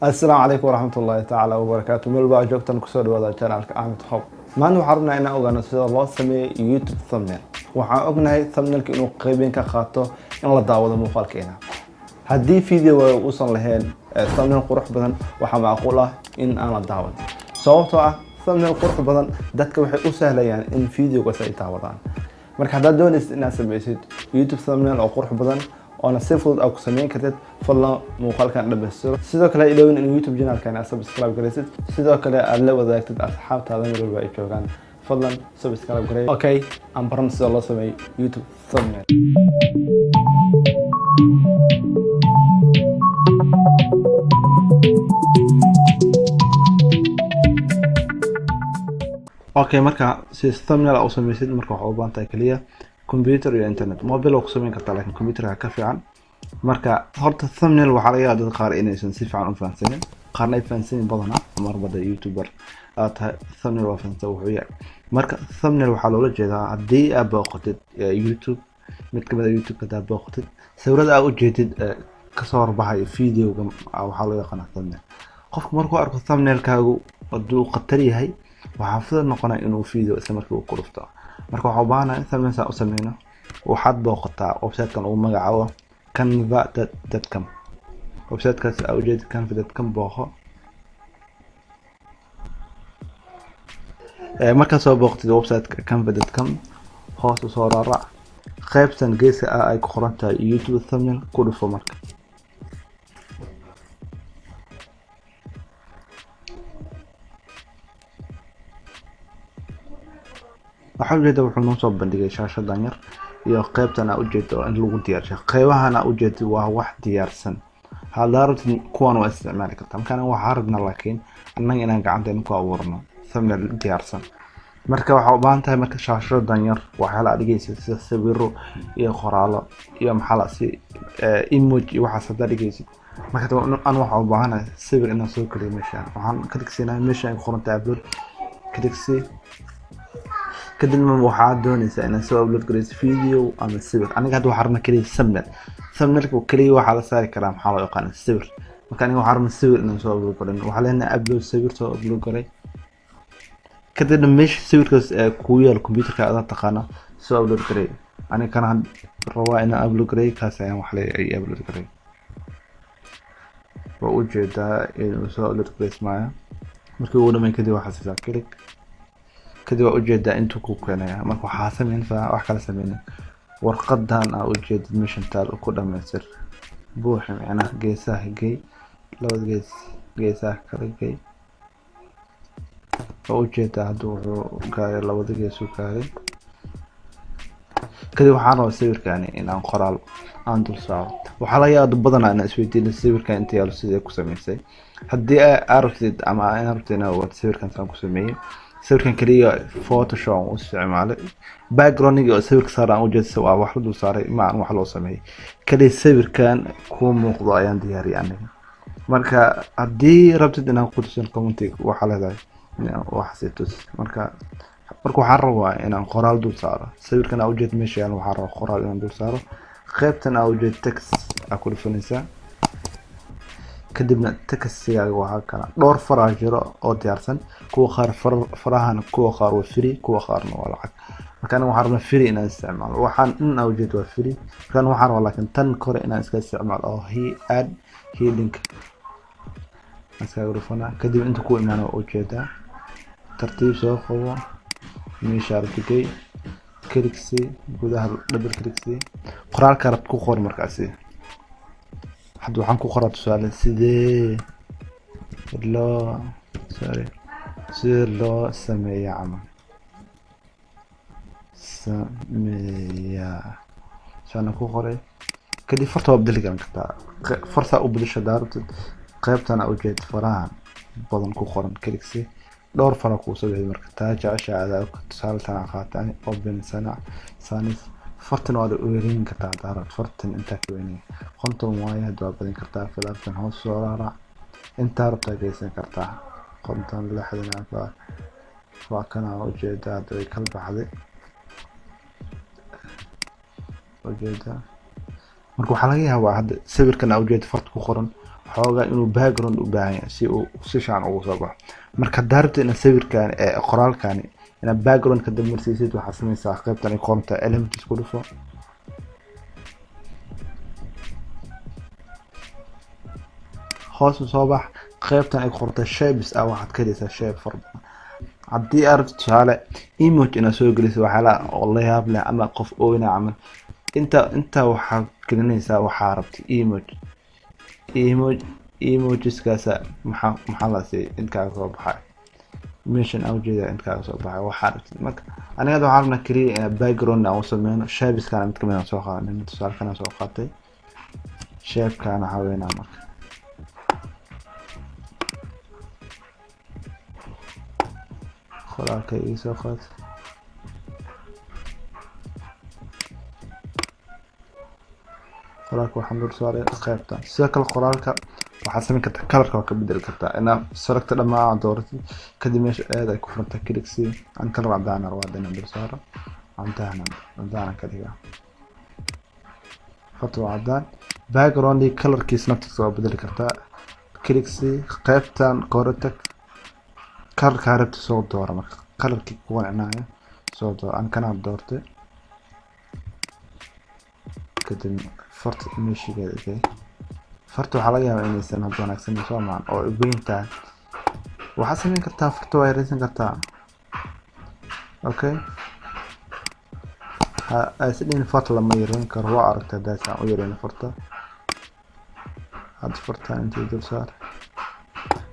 Asalaamu calaykum waraxmatullaahi tacaala wabarakaatu. Meel baa joogtan, kusoo dhawaada channelka Ahmed Hob. Maanta waxaan rabnaa inaan ogaano sida loo sameeyo YouTube thumbnail. Waxaan ognahay thumbnailka inuu qeyb ka qaato in la daawado muuqaalkeena. Haddii video uusan lahayn thumbnail qurux badan, waxaa macquul ah in aan la daawan, sababtoo ah thumbnail qurux badan dadka waxay u sahlayaan in videogaas ay daawadaan. Marka haddaad doonaysid inaad sameysid YouTube thumbnail oo qurux badan oona si fudud aad ku sameyn kartid, fadlan muuqaalkan dhamaystiro. Sidoo kale ilowin in YouTube channelkan aad subscribe garaysid, sidoo kale aad la wadaagtid asxaabtaada meel walba ay joogaan. Fadlan subscribe garay. Okay, aan baran sida loo sameeyo YouTube thumbnail. Okay, marka si thumbnail aad u sameysid, marka waxaa u baahan tahay kaliya computer iyo internet. Mobile waa ku sameyn kartaa, laakiin computerka ka fiican. Marka horta thumbnail waxaa laga yaabaa dad qaar inaysan si fiican u fahansanin, qaarna ay fahansanin. Badanaa marbada YouTuber aad tahay, thumbnail waa fahansan wuxuu yahay. Marka thumbnail waxaa loola jeedaa haddii aad booqatid YouTube, mid kamid a YouTube haddaad booqatid, sawirada aad ujeedid kasoo horbaxayo videoga waxaa loo yaqaanaa thumbnail. Qofku markuu arko thumbnailkaagu, hadduu khatar yahay, waxaa fudud noqonaya inuu video isla markii uu ku dhufto. Marka waxaa u baahanahay thumbnail saan u sameyno, waxaad booqataa website-kan ugu magacaabo canva.com. Websitekaas aa ujeedid, canva.com booqo. Markaad soo booqtid websiteka canva.com, hoos usoo raarac, qaybtan geeska ah ay ku qoran tahay YouTube thumbnail ku dhufo. Marka waxaa ujeeda wuxuu noo soo bandhigay shaashadan yar iyo qaybtan aa ujeeda oo in lagu diyaarshay. Qeybahan aa ujeedid waa wax diyaarsan. Haddaa rabtid kuwan waa isticmaali kartaa. Markaan waxaa rabnaa laakiin annaga inaan gacanteena ku abuurno thumbnail diyaarsan. Marka waxaa u baahan tahay marka shaashadan yar waxyaala aad dhigaysid sida sawiro iyo qoraalo iyo maxaa la si emoji iyo waxaas haddaa dhigaysid. Marka an waxaa u baahanahay sawir inaan soo geliyo meeshaan. Waxaan ka dhigsiinaa meesha ay ku qoran tahay upload, ka dhigsi. Kadibna waxaad doonaysaa inaad soo upload garayso video ama sawir. Aniga hadda waxaa rabnaa keliya thumbnail. Thumbnailka keliya waxaa la saari karaa maxaa loo yaqaana sawir. Marka aniga waxaa rabnaa sawir inaan soo upload garin. Waxaa leenahay upload, sawir soo upload garay. Kadibna meesha sawirkaas kugu yaalo computerka adaa taqaana soo upload garay. Aniga kana rabaa inaan upload garay, kaas ayaan wax leeyahay upload garay. Waa ujeedaa inuu soo upload garaysmaayo. Markii ugu dhamay kadib waxaa siisaa click. Kadib waa ujeedaa intuu ku keenaya. Marka waxaa sameynaysaa wax kala sameynin, warqadan aa ujeedid meeshan taal ku dhamaystir, buuxi, micnaha geesaha gey, labada gees geesaha kala gey. Waa ujeedaa hadda wuxuu gaaray labada gees uu gaaray. Kadib waxaan rabaa sawirkani inaan qoraal aan dul saaro. Waxaa laga yaabaa badanaa inaan isweydiino sawirkan inta yaalo sidee ku sameysay. Haddii aa rabtid ama aa rabtid inaad ogaato sawirkan saan ku sameeyey, sawirkan kaliya Photoshop aan u isticmaalay. Backgroundigi oo sawirka saar aan ujeedsa waa wax la dul saaray, ma aan wax loo sameeyey. Kaliya sawirkan kuu muuqdo ayaan diyaariyay aniga. Marka haddii rabtid inaan ku tusin, commentiga waxaa leedahay wax si tus. Marka waxaan rabaa inaan qoraal dul saaro sawirkan aa ujeed meesha yaalo. Waxaan rabaa qoraal inaan dul saaro. Qaybtan aa ujeed text aa ku dhufanaysaa. Kadibna textigaaga waxaa kana dhowr faraa jiro oo diyaarsan. Kuwa qaar farahan, kuwa qaar waa free, kuwa qaarna waa lacag. Marka aniga waxaan rabnaa free inaan isticmaalo. Waxaan in aa ujeed waa free. Marka aniga waxaan rabaa laakiin tan kore inaan iska isticmaalo oo he add heading iskaga dhufanaa. Kadib inta ku imaana waa ujeedaa, tartiib soo qabo, meesha rabtigay click, gudaha double click, qoraalka rabta ku qor. Markaasi hadda waxaan ku qoraa tusaale sidee loo, sorry, sidee loo sameeyaa camal sameeyaa saana ku qoray. Kadib farta waa bedeli karan kartaa. Fartaa u bedesho haddaa rabtid, qaybtan aa ujeed farahan badan ku qoran click, dhowr fara kuu soo bixi. Marka taa jecesha adaa tusaale tan qaata open sanac sanis. Fartan waad wereyn kartaa haddaa rabto. Fartan intaa ka weynay 50 waaye, hadda waa badin kartaa. Filaartan hoos soo raarac, intaa rabtaa geysan kartaa, 50, 60, 4. Waa kana ujeedaa hadda way kala baxday, ujeedaa. Marka waxaa laga yaabaa hadda sawirkan aa ujeeda farta ku qoran. Xoogaa inuu background u baahan yahay si uu si fiican ugu soo baxo. Marka haddaa rabtid inaad sawirkaani ee qoraalkani inaad background ka damarsiisid, waxaad sameysaa qaybtan ay qoran tahay Elements, ku dhufo. Hoos u soo bax, qaybtan ay qortay Shapes ah, waxaad ka helaysaa shape fara badan. Haddii aad rabto, tusaale, image inaad soo geliso, waxyaalaha oo la yaab leh ama qof ooyna camal, inta waxaad gelinaysaa waxaa rabtay image. Imageskaasa maxaa la siiyay, intkaaga soo baxay meeshan aan ujeeda, intkaaga soo baxay waxaa rabtid. Marka aniga hadda waxaan rabnaa keliya inaan background aan u sameyno. Shapeskana mid kamid aan soo qaadanay. Tusaale, kana soo qaatay shapekana haweynaa. Marka qoraalka ii soo qaat. Qoraalka waxaan dul saaray qaybtan. Sidoo kale qoraalka waxaad samayn kartaa colorka waa ka bedeli kartaa, inaa selecta dhammaan dooratid, kadib meesha aad ay ku furantahay click sii. Aan color cadaan rabaa hadda inaan dul saaro, cadaan ka dhigaa. Farta waa cadaan. Background colorkiisa naftiisa waa bedeli kartaa. Click sii, qaybtan kore tag, colorkaa rabta soo doora. Marka colorkii ku qancinaayo soo doora. Aan kanaa doortay. Kadib farta meeshigeeda gey. Farta waxaa laga yaabaa inaysan hadda wanaagsan soo maan oo weyn tahay. Waxaad samayn kartaa, farta waa yareysan kartaa. Okay, ha isdhihin farta lama yareyn karo. Waa aragtay haddaasaan u yareyn farta. Hadda farta intii dul saar,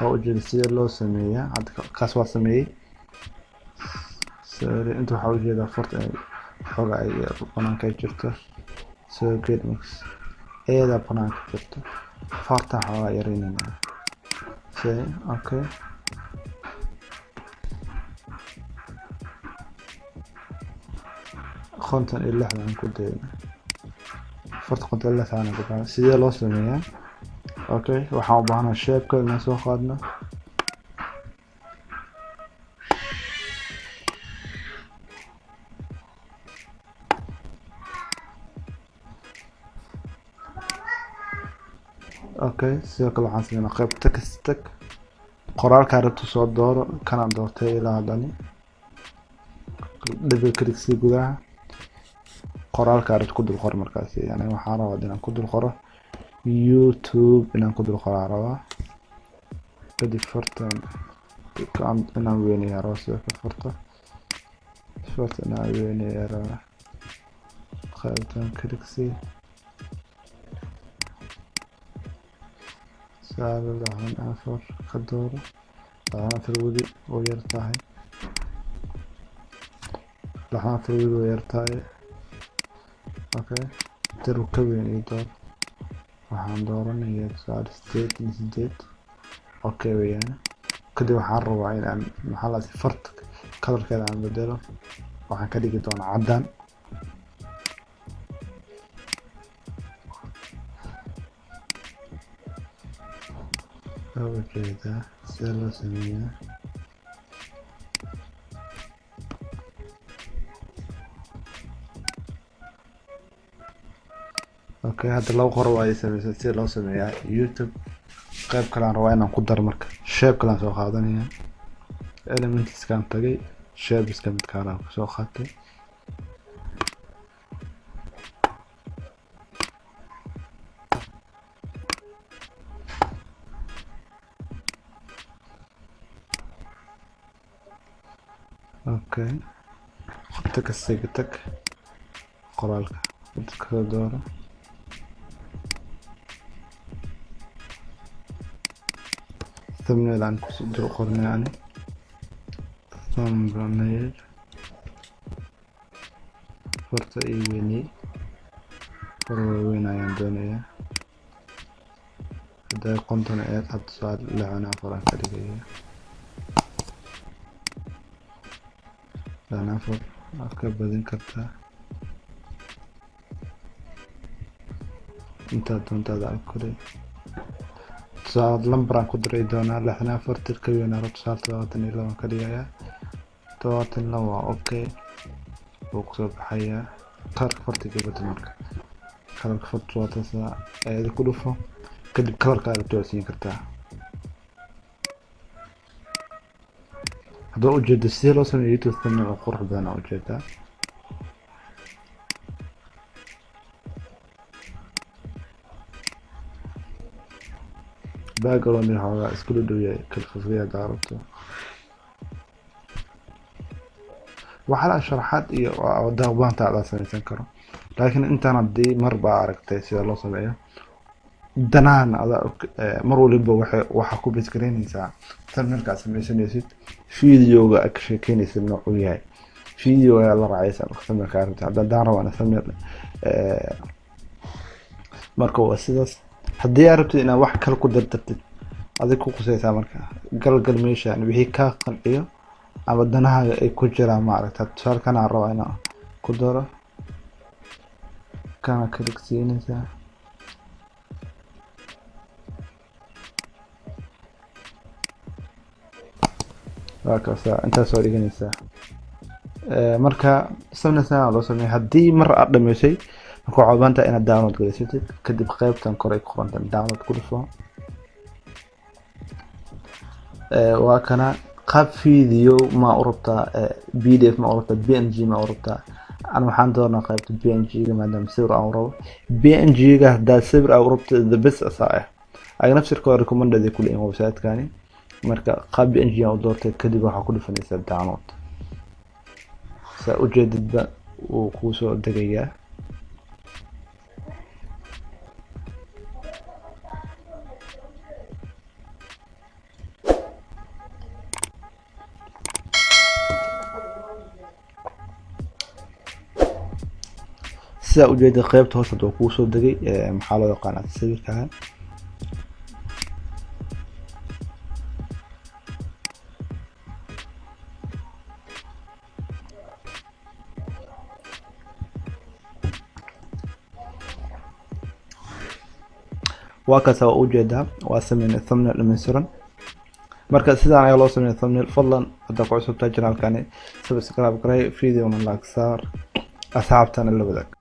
waa ujeeda sida loo sameeyaa. Hadda kaas waa sameeyey. Sorry, inta waxaa ujeedaa farta inay xooga ay banaanka ay jirto. Soo geed mix eeda banaanka jirto, farta xoogaa yareynayna. Say okay. 56 ku dayna farta, 56 ku dayna. Sidee loo sameeyaa? Okay, waxaan u baahanahay shapeka inaan soo qaadno. Okay, sidoo kale waxaan sameynaa qayb text tag. Qoraalkaa rabto soo dooro. Kana doortay ilaa haddani. Double click sii, gudaha qoraalkaa rabto ku dul qor. Markaasi yani waxaan rabaa inaan ku dul qoro YouTube, inaan ku dul qoraa rabaa. Kadib fartan inaan weyneeyaa rabaa. Sidoo kale farta inaan weyneeyaa rabaa. Qaybtan click sii, sagaal 64 ka dooro. 64 weli way yar tahay, 64 weli way yar tahay. Okay, tir ka weyn ii door. Waxaan dooranayaa tusaale 88. Okay weeyaan. Kadib waxaan rabaa in aan maxaa la farta colorkeeda aan bedelo. Waxaan ka dhigi doonaa caddaan. Waa ujeedaa sida loo sameeyaa. Okay, hadda laba qor waa ay sameysay sida loo sameeyaa YouTube. Qayb kale aan rabaa inaan ku daro. Marka shape kale aan soo qaadanaya. Elementskaan tagay, shapeska midkaan aan kusoo qaatay. Okay, qobta kastiga tag, qoraalka kasoo dooro. Thumbnail aan kusoo dul qornay ani. Thumbnail, farta ii weyney, far waaweyn ayaan doonayaa. Hadday 50 aheyd, hadda tusaale 64 aan ka dhigaya. 64 waad ka badin kartaa intaad doontaada kule. Tusaale lambar aan ku diray doonaa, 64 tir ka weyn aan tusaale 72 ka dhigayaa. 72 waa okay, wuu kusoo baxayaa. Colorka farta gabadha, marka colorka farta waa taasa. Eeda ku dhufo. Kadib colorka rabto waa siin kartaa. Haddaba ujeedo sidee loo sameeyo YouTube thumbnail oo qurux badan aa ujeedaa. Background xoogaa isku dhow yahay, kala fofogay haddaa rabto. Waxaa la sharaxaad iyo daaqbaanta adaa sameysan karo, laakiin intaan haddii mar baa aragtay sida loo sameeyo, danahan adaa mar waliba waxaa ku basgareynaysaa thumbnailka aad sameysanaysid, videoga aad ka sheekeynaysid noocuu yahay, video ayaa la raacaysa marka thumbnailka aad rabtid. Haddaan rabaan thumbnail, marka waa sidaas. Haddii aad rabtid inaad wax kale ku dardartid, adig ku qusaysaa. Marka galgal meeshaan wixii kaa qanciyo ama danahaaga ay ku jiraan, maaragta. Tusaale, kana rabaa inaan ku daro, kana click siinaysaa. Waa kaasa, intaas waa dhiganaysaa. Marka thumbnail loo sameeya, haddii mar aad dhameysay, marka waxaa u baahan tahay inaad download garaysatid. Kadib qaybtan kore ay ku qorantahay download ku dhufo. Waa kana. Qaab video ma u rabtaa, PDF ma u rabtaa, PNG ma u rabtaa? Ana waxaan doonaa qaybta PNG ga, maadaama sawir aan u rabo. PNG ga haddaad sawir aa u rabto, the best asaa ah. Ayaga nafsirkooda recommended ay ku leeyihin website-kani. Marka qaab PNG aan u doortay. Kadib waxaa ku dhufanaysaa download. Saa ujeedidba wuu kuusoo degayaa. Sidaa ujeeda, qeybta hoose waa kuusoo degay. Maxaa loo yaqaanaa sawirkan? Waa kaasa, waa ujeedaa, waa sameynay thumbnail dhammaystiran. Marka sidaan ayaa loo sameeya thumbnail. Fadlan haddaa ku cusubtahay channelkani, subscribe garay, videona like saar, asxaabtana la wadaag.